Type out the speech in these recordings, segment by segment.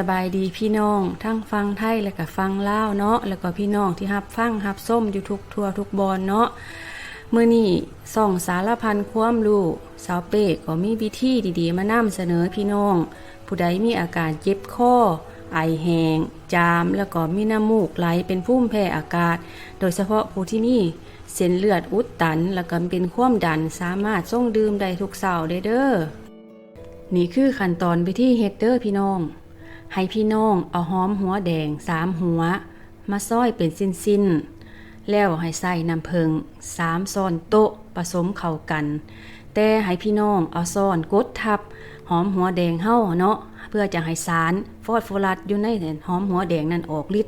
ສະບາຍດີພີ່ນ້ອງທັງຝັ່ງໄທ ແລະກະຝັ່ງລາວເນາະ ແລະກໍພີ່ນ້ອງທີ່ຮັບຟັງຮັບຊົມຢູ່ທຸກທົ່ວທຸກບ່ອນເນາະ. ມື້ນີ້ຊ່ອງສາລະພັນຄວາມຮູ້ ສາວເປ້ກໍມີວິທີດີໆມານຳສະເໜີພີ່ນ້ອງ. ຜູ້ໃດມີອາການເຈັບຄໍ, ໄອແຫ້ງ, ຈາມ ແລະກໍມີນ້ຳມູກໄຫຼ ເປັນພູມແພ້ອາກາດ ໂດຍສະເພາະຜູ້ທີ່ມີເສັ້ນເລືອດອຸດຕັນ ແລະກໍເປັນຄວາມດັນ ສາມາດຊົງດື່ມໄດ້ທຸກເຊົ້າເດີ. ນີ້ຄືຂັ້ນຕອນວິທີເຮັດເດີພີ່ນ້ອງ. ໃຫ້ພີ່ນ້ອງເອົາຫອມຫົວແດງສາມຫົວ ມາຊອຍເປັນຊິ້ນໆ ແລ້ວໃຫ້ໃສ່ນ້ຳເຜິ້ງສາມຊ້ອນໂຕະ ປະສົມເຂົ້າກັນ. ແຕ່ໃຫ້ພີ່ນ້ອງເອົາຊ້ອນກົດທັບຫອມຫົວແດງເຮົາເນາະ ເພື່ອຈະໃຫ້ສານຟອດໂຟຣັສຢູ່ໃນຫອມຫົວແດງນັ້ນອອກລິດ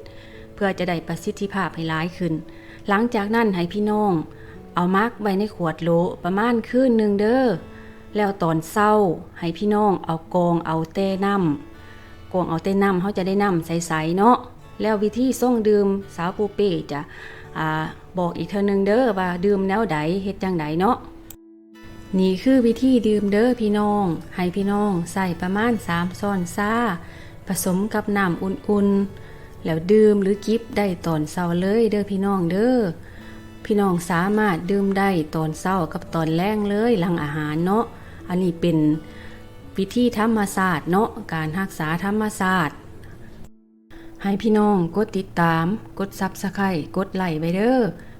ເພື່ອຈະໄດ້ປະສິດທິພາບໃຫ້ຫຼາຍຂຶ້ນ. ຫຼັງຈາກນັ້ນໃຫ້ພີ່ນ້ອງເອົາໝັກໄວ້ໃນຂວດໂຫຼປະມານຄືນໜຶ່ງເດີ. ແລ້ວຕອນເຊົ້າໃຫ້ພີ່ນ້ອງເອົາກອງເອົາແຕ່ນ້ຳ ກອງເອົາແຕ່ນ້ຳ ເຮົາຈະໄດ້ນ້ຳໃສໆເນາະ. ແລ້ວວິທີຊົງດື່ມ ສາວປູເປ້ຈະ ອາ ບອກອີກເທື່ອໜຶ່ງເດີວ່າດື່ມແນວໃດ ເຮັດຈັ່ງໃດເນາະ. ນີ້ຄືວິທີດື່ມເດີພີ່ນ້ອງ. ໃຫ້ພີ່ນ້ອງໃສ່ປະມານສາມຊ້ອນຊາ ປະສົມກັບນ້ຳອຸ່ນໆ ແລ້ວດື່ມ ຫຼື ຈິບໄດ້ຕອນເຊົ້າເລີຍເດີພີ່ນ້ອງເດີ. ພີ່ນ້ອງສາມາດດື່ມໄດ້ຕອນເຊົ້າກັບຕອນແລງເລີຍ ຫຼັງອາຫານເນາະ. ອັນນີ້ເປັນວິທີທຳມະຊາດເນາະ ການຮັກສາທຳມະຊາດ. ໃຫ້ພີ່ນ້ອງກົດຕິດຕາມ ກົດ Subscribe ກົດໄລໄວ້ເດີ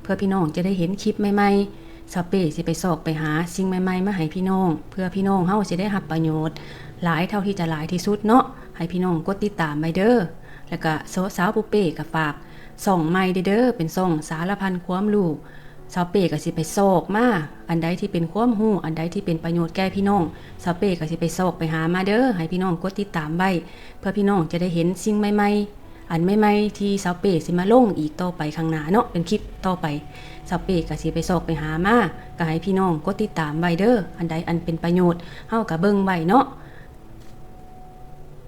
ເພື່ອພີ່ນ້ອງຈະໄດ້ເຫັນຄລິບໃໝ່ໆ. ສາວເປ້ຊິໄປຊອກໄປຫາສິ່ງໃໝ່ໆມາໃຫ້ພີ່ນ້ອງ ເພື່ອພີ່ນ້ອງເຮົາຊິໄດ້ຮັບປະໂຫຍດຫຼາຍເທົ່າທີ່ຈະຫຼາຍທີ່ສຸດເນາະ. ໃຫ້ພີ່ນ້ອງກົດຕິດຕາມໄວ້ເດີ. ແລ້ວກະສາວປູເປ້ກະຝາກຊ່ອງໃໝ່ເດີ ເປັນຊ່ອງສາລະພັນຄວາມຮູ້. ສາວເປ້ກະຊິໄປຊອກມາ ອັນໃດທີ່ເປັນຄວາມຮູ້ ອັນໃດທີ່ເປັນປະໂຫຍດແກ່ພີ່ນ້ອງ ສາວເປ້ກະຊິໄປຊອກໄປຫາມາເດີ. ໃຫ້ພີ່ນ້ອງກົດຕິດຕາມໄວ້ ເພື່ອພີ່ນ້ອງຈະໄດ້ເຫັນສິ່ງໃໝ່ໆ ອັນໃໝ່ໆທີ່ສາວເປ້ຊິມາລົງອີກຕໍ່ໄປຂ້າງໜ້າເນາະ ເປັນຄລິບຕໍ່ໄປ. ສາວເປ້ກະຊິໄປຊອກໄປຫາມາ ກະໃຫ້ພີ່ນ້ອງກົດຕິດຕາມໄວ້ເດີ. ອັນໃດອັນເປັນປະໂຫຍດ ເຮົາກະເບິ່ງໄວ້ເນາະ.